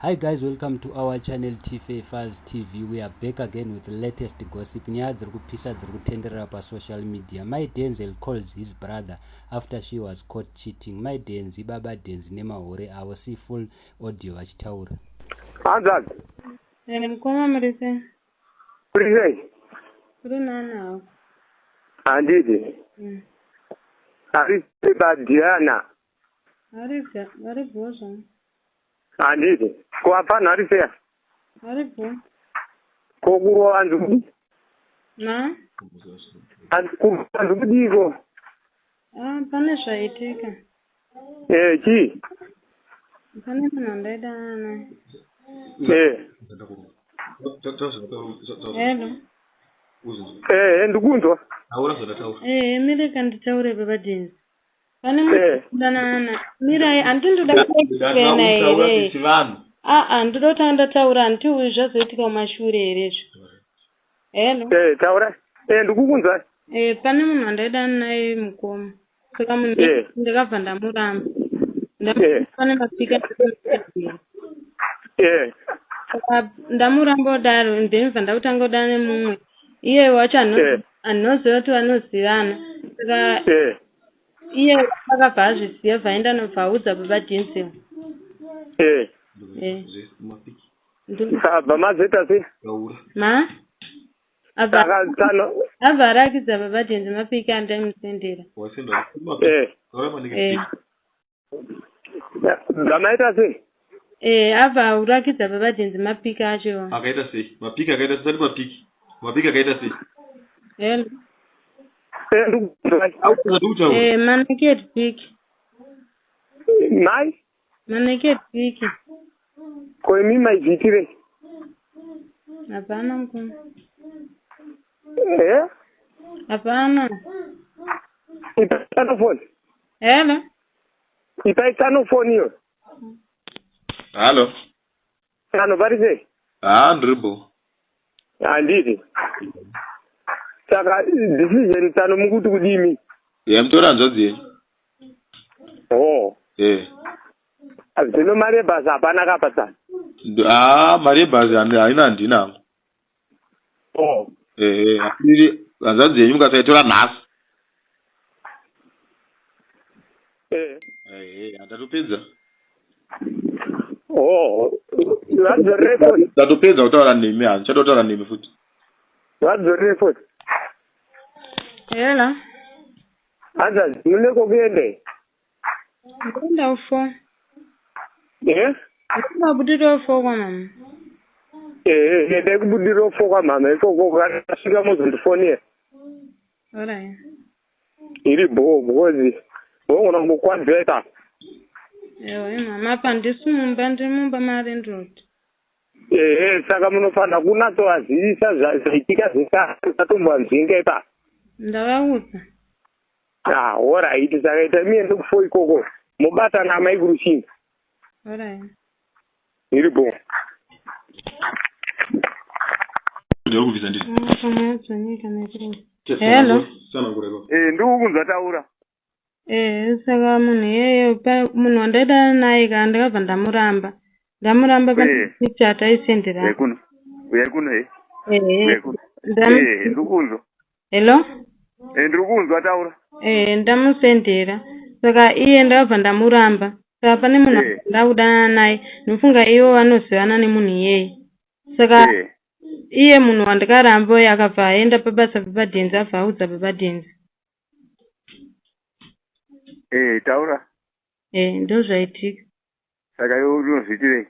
Hi guys, welcome to our channel TFA Faz TV. We are back again with the latest gossip. Nyaya dziri kupisa dziri kutenderera pasocial media. Mai Denzel calls his brother after she was caught cheating. Mai Denzi, baba Denzi nemahure avo. See full audio vachitaura. Hanzvadzi. Eh, mukoma muri sei? Kuri sei? Kuri nani hako? Handiti. Ari sei baDiana? Vari bho zvavo. Handiti. Ko vapfanha vari sei? Vari bho. Ko kurova hanzi kudii? Na? Hanzi kurova hanzi kudiiko? Ah, pane zvaitika. Eh, chii? Pane munhu andaidanana naye. Eh. Hello. Eh, ndikunzwa. Eh, mireka nditaure baba Denzi. Pane munhu mirai handiti ndoda kuexplaina here? Aa, ndoda kutanga ndataura handiti uyu zvazoitika kumashure here izvi? Hello. Eh, taura. Eh, ndikukunzwa. Eh, pane munhu andaidana naye mukoma. Saka munhu Eh. ndakabva ndamuramba. Eh. Pane mapika Eh. Saka ndamuramba kudaro then bva ndakutanga kudana nemumwe. Iye wacho Eh. anoziva kuti vanozivana. Saka Eh. iye akabva azviziva bva aenda nobva audza baba Denzel. Eh. Eh. Saka bva mazoita sei? Ma? Abva Saka tsano abva arakidza baba Denzel mapiki andaimusendera. eh. Eh. Bva maita sei? Eh, abva aurakidza baba Denzi mapiki acho. Akaita sei? Mapiki akaita sei? Mapiki. Mapiki akaita sei? Hello. Eh, ndikukunzwa. Ndikutaura. Eh, manaked pic. Mai? Manaked pic. Ko imi maizviitirei? Hapana mukoma. Eh? Hapana. Ipai tsano foni. Hello. Ipai tsano foni iyo. Hello. Tsano pari sei? Ah, ndiripo. Handiti. Saka decision tsano mukuti kudimi? Yeah, mutora hanzvadzi yenyu. Oh. Eh. Zvino mari yebhazi hapana kapa tsano. Ah, mari yebhazi haina handina hangu. Oh. Eh, iri hanzvadzi yenyu mukasaitora nhasi. Eh. Eh, ndatopedza. Oh. Vadzorere foni. Ndatopedza kutaura nemi, handichatotaura nemi futi. Vadzorere foni. Hello. Hanzvadzi mune kokuendei? Ndinoenda kufo. Eh? Ndinoenda kubudiriro fo kwamama. Eh, endai kubudiriro fo kwamama ikoko kasvika mozondifonera. Alright. Iri bho because wogona kungokwanzira ipapo. Ewe mama apa handisi mumba ndiri mumba malandlord. Ehe, saka munofanira kunatsovazivisa zvaitika zvese usatombovanzvenga ipapo. Ndavaudza. Ah, alright, saka ita miende kufo ikoko mobatana amai kurushinga. Alright. Iri bho. Ndiri kubvisa ndiri. Pamwe yadzvanyika nekuru. Hello. Eh, ndikukunzwa taura. Eh, saka munhu iyeye munhu wandaidana naye kana ndakabva ndamuramba. Ndamuramba pane Eh. picture ataisenderana. Uyai kuno. Uyai kuno eh. Eh. Uyai kuno. Eh, ndikukunzwa. Hello? Eh, ndiri kukunzwa taura. Eh, ndamusendera. Saka iye ndakabva ndamuramba. Saka pane munhu Eh. ndakudanana naye. Ndinofunga ivo vanozivana nemunhu iyeye. Saka Eh. iye munhu wandakaramba uye akabva aenda pabasa papaDenzi abva audza baba Denzi. Eh, taura. Eh, ndozvaitika. Saka iwe unozviitirei?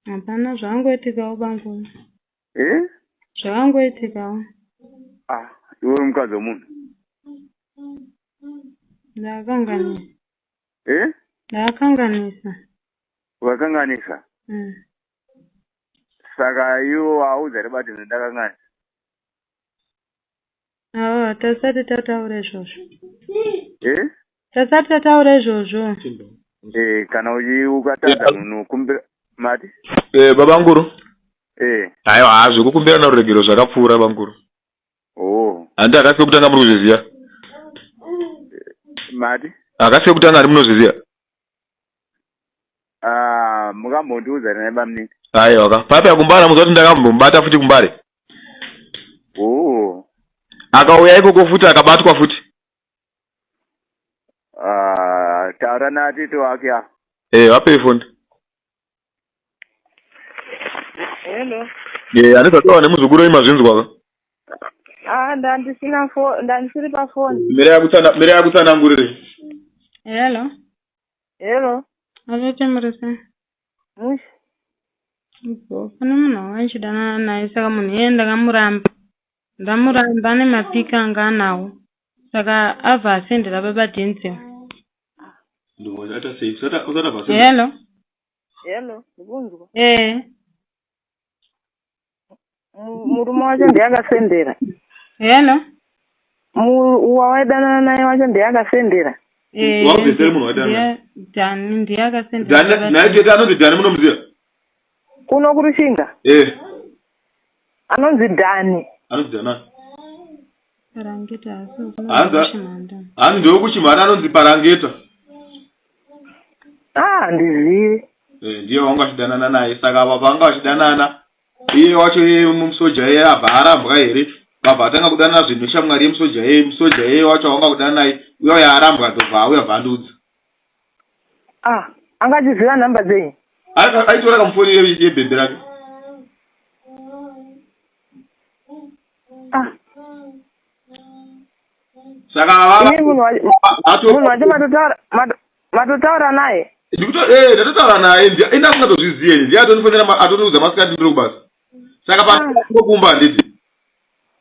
Hapana zvakangoitikawo bangu. Eh? Zvakangoitikawo. Ah, iwe uri mukadzi wemunhu. Ndakakanganisa. Eh? Ndakakanganisa. Ukakanganisa. Saka iwe waudza here baba Denzi ndakanganisa? Awa, tasati tataura izvozvo. Eh? Tasati tataura izvozvo. Eh, kana uchi ukatadza munhu kumbira mati? Eh, baba nguru. Eh. Aiwa, zvekukumbirana ruregero zvakapfuura banguru. Oh. Handi akasi kutanga muri kuzviziva. Mati? Akasi kutanga ari munozviziva. Ah, Mukambondiudza naye bamunini. Aiwa ka papi kumbare muziva kuti ndakambomubata futi kumbare. Oo. Akauya ikoko futi akabatwa futi. Ah, taura natete wake apa. Eh, vapei foni. Hello. Eh, handisati nemuzukuru wenyu mazvinzwa ka. Ah, ndandisina fo ndandisiri pafoni. Mire yakutsanangurire. Hello. Hello. Atete muri sei? Mushe. Ibvo, pane munhu wandichidanana naye saka munhu iyeye ndakamuramba. Ndamuramba ane mapiki anga anawo. Saka abva asendera baba Denzel. Ndinoita sei? Usati usati Hello. Hello, ndikunzwa. Eh. Murume wacho ndiye akasendera. Hello. Wawaidanana naye wacho ndiye akasendera. Eh. Wabvisere munhu waidanana naye? Dani ndiye akasendera. Dhani baba naye Denzel. tete anonzi Dhani munomuziva? Kuno kuRushinga Eh, anonzi Dhani. anonzi Dhani. Parangeta asi Hanzi kuchimhanda. hanzi ndewekuchimhanda anonzi Parangeta. Ah, handizivi. Eh, ndiye wanga achidanana naye saka apa pavanga vachidanana iye wacho iye musoja iye abva arambwa here vabva atanga kudanana zvinhu neshamwari yemusoja iye musoja iye wacho wanga kudanana naye uya uya arambwa ndobva auya bva andiudza. Ah, anga achiziva nhamba dzenyu. Aitora kamufoni yebhebhi rake. Ah, Saka vava imi munhu wacho ato munhu wacho matotaura matotaura naye. Ndikuto eh ndatotaura naye ina asingatozviziye ndiye atonifonera atoniudza masikati ndiri kubasa. Saka pa kumba handiti.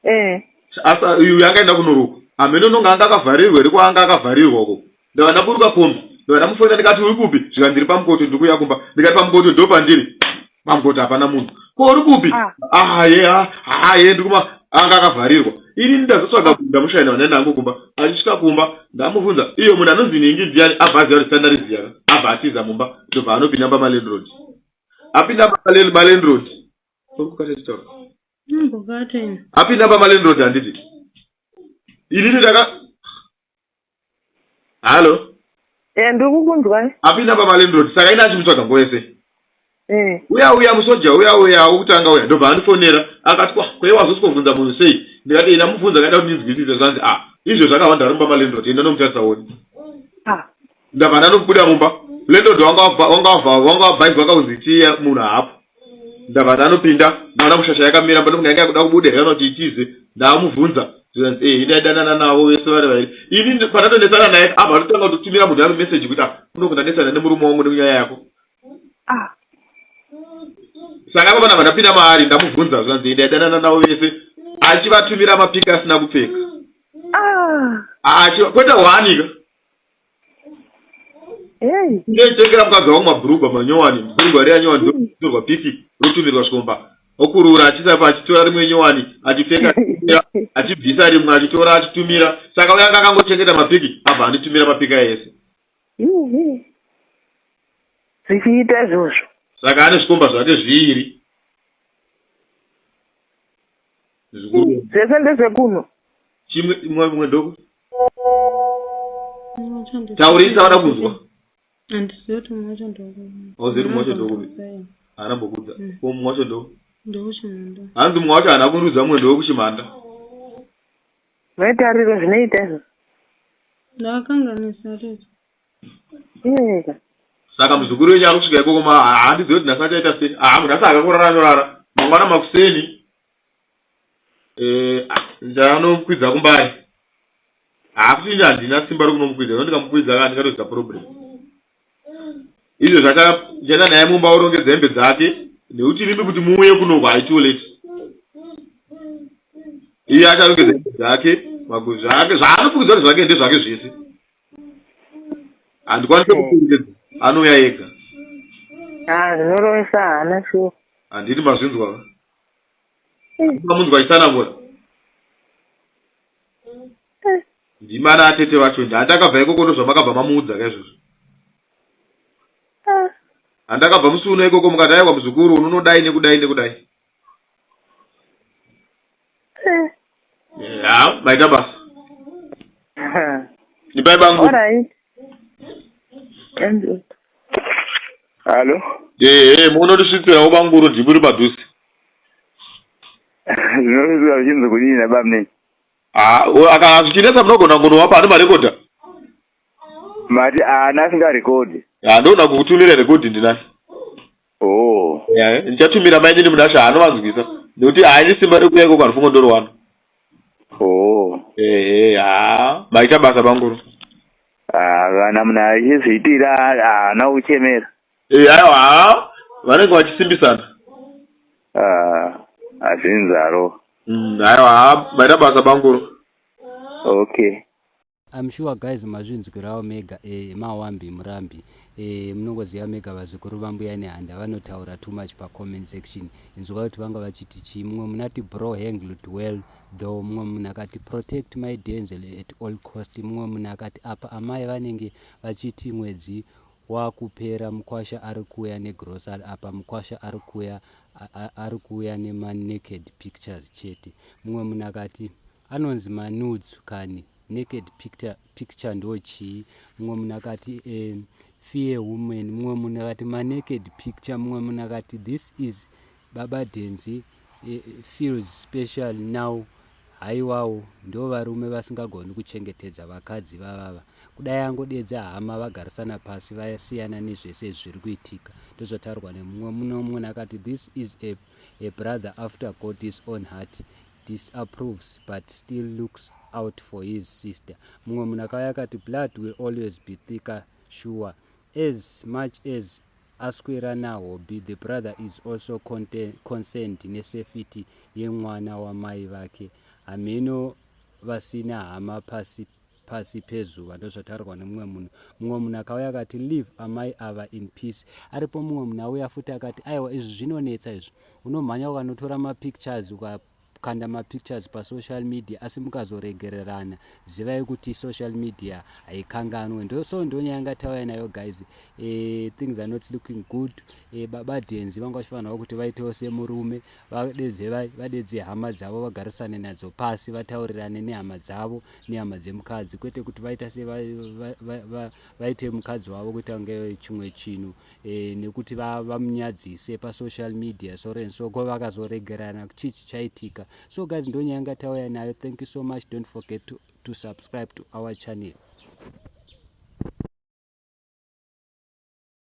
Eh. Asa uyu yanga kunoruka. Hameno nonga anga akavharirwa here kwaanga akavharirwa uko. Ndabva ndaburuka kombi. Ndabva ndamufonera ndikati uri kupi? Zvikanzi ndiri pamukoto ndiri kuuya kumba. Ndikati pamukoto ndo pandiri. Pamukoto hapana munhu. Ko uri kupi? Ah. Ah ye ah ah ye ndiri kuma anga akavharirwa. Ini ndazotsvaga ndamushaina vana nangu kumba. Achisvika kumba ndamubvunza iyo munhu anonzi ningi ndiani abva aziva kuti sandari ziyana. Abva atiza mumba ndobva anopinda pamalandroad. Apinda pamalandroad. Uri kukata chitauro. Mbokata ini. Apinda pamalandroad handiti. Inini ndaka Halo. Eh, ndiri kukunzwa. Apinda pamalandroad saka ina achimutsvaga nguva yese. Eh. Uya uya musoja uya uya wokutanga uya ndobva andifonera akati kwa kwei wazosvikovhunza munhu sei ndikati ina mubvunza kaida kuti ndinzwisise zvanzi ah izvo zvakawanda ari mumba malandroad enda nomutarisa woni. Ah. Ndabva ndanobuda mumba landlord wanga wabva wanga wabva wanga wabhaizwa kauzi tiya munhu haapo. Ndabva ndanopinda ndaona mushasha yakamira panofunga yanga yakuda kubuda here kana kuti itize ndamubvunza zvikanzi eh ndaidanana navo vese vari vairi ini pandatonetsana naye abva atotanga kutotumira munhu ari message kuti ah kuno ndanetsana nemurume wangu nenyaya yako. Ah. Saka apa panabva ndapinda maari ndamubvunza zvikanzi ndaidanana navo vese achivatumira mapiki asina kupfeka. Ah. Achiva kwete hwani ka. Hey. Ndinoitengera mukadzi wangu mabhurugwa manyowani bhurugwa riya nyowani rotorwa piki rotumirwa zvikomba okurura achiisa achitora rimwe nyowani achipfeka achitumira, achibvisa rimwe achitora achitumira saka uya anga akangochengeta mapiki abva anditumira mapiki aye ese. Yuhu. Zvichiita izvozvo. Saka ane zvikomba zvake zviiri zvikuru. Zvese ndezvekuno. Chimwe mumwe mumwe ndoko taurisa vada kunzwa. Handizivi kuti mumwe wacho ndokupi. Hauzivi kuti mumwe wacho ndokupi? Haana mbokudza. Ko mumwe wacho ndo Ndokuchimhanda. Hanzi mumwe wacho haana kundiudza mumwe ndowekuchimhanda. Maitariro zvinoita izvo. Ndakanganisa tete. Iyeka. Saka muzukuru wenyu ari kusvika ikoko ma handizivi kuti nhasi achaita sei. Ah munhu asi akakurara anorara. Mangwana makuseni eh ndanomukwidza kumbari. Hakuti ini handina simba rekunomukwidza nokuti ndikamukwidza ka ndingatoita problem. Izvo zvakaenda naye mumba orongedza hembe dzake nekuti imimi kuti muuye kuno haitiwo late. Iye acharongedza hembe dzake maguzi ake zvaanofukidza kuti zvake ndezvake zvese. Handikwanisi kukurongedza anouya ega. Ah, zvinorovesa hana shuwa. Handiti mazvinzwa ka? Mamunzwa achitsanangura. Ndimana atete vacho ndi handakabva ikoko ndozvamakabva mamuudza ka izvozvo. Ah. Handakabva musi uno ikoko mukati aiwa muzukuru unonodai nekudai nekudai. Eh. Ya, maita basa. Ipai bangu. All right. And Hallo. Ehe, munondisvitsirawo banguru ndimuri padhuze. Zvinosvika zvichinzi kudini nabamnini? Ah, kana zvichinetsa munogona kunowapa ane marekodha. Mati haana asingarekodhi. Ah, ndogona kukutumira rekodhi ndinayo. Oh. Yeah, ndichatumira mainini Munashe anovanzwisa nekuti haini simba rekuuya ikoko handifungo ndoriwana. Oh. Ehe, haa maita basa banguru. Ah, kana munhu achizviitira haana kuchemera. Eh, aiwa haa vanenge vachisimbisana. Ah, hazvinzaro. Aiwa haa maita basa banguru. Okay. I'm sure guys mazvinzwirawo mega eh, mawambi murambi eh, munongoziva mega vazukuru vambuya nehanda vanotaura too much pacomment section. Inzwa kuti vanga vachiti chii. Mumwe munhu ati bro handled well though, mumwe munhu akati protect my Denzel at all cost, mumwe munhu akati apa amai vanenge vachiti mwedzi wakupera mukwasha ari kuuya negrocery, apa mukwasha ari kuuya ari kuuya nemanaked pictures chete. Mumwe munhu akati anonzi manudes kani, naked picture, picture ndo chii. Mumwe munhu akati fear woman, mumwe munhu akati manaked picture, mumwe munhu akati this is Baba Denzi feels special now. Haiwawo, ndo varume vasingagoni kuchengetedza vakadzi vavava. Kudai angodedza hama vagarisana pasi vasiyana nezvese zviri kuitika. Ndozvataurwa nemumwe muno. Mumwe akati this is a brother after God's own heart, disapproves but still looks out for his sister. Mumwe munhu akauya akati blood will always be thicker, sure as much as aswera naHobi, the brother is also concerned nesafety yemwana wamai vake. Hameno vasina hama pasi pasi pezuva. Ndozvataurwa nemumwe munhu. Mumwe munhu akauya akati leave amai ava in peace. Aripo mumwe munhu auya futi akati aiwa, izvi zvinonetsa izvi, unomhanya ukanotora mapictures, ukakanda mapictures pasocial media, asi mukazoregererana zivai kuti social media haikanganwe. Ndo so ndonyaya yanga nayo guys. Things are not looking good. Baba Dhenzi vanga vachifanirwa kuti vaitewo semurume, vadedze vadedze hama dzavo, vagarisane nadzo pasi, vataurirane nehama dzavo nehama dzemukadzi, kwete kuti vaita se vaite mukadzi wavo kuita kunge chimwe chinhu nekuti vamunyadzise pasocial media so and so. Ko vakazoregerana, chii chichaitika? So guys, ndonyaya yanga tauya nayo. Thank you so much. Don't forget to subscribe to our channel.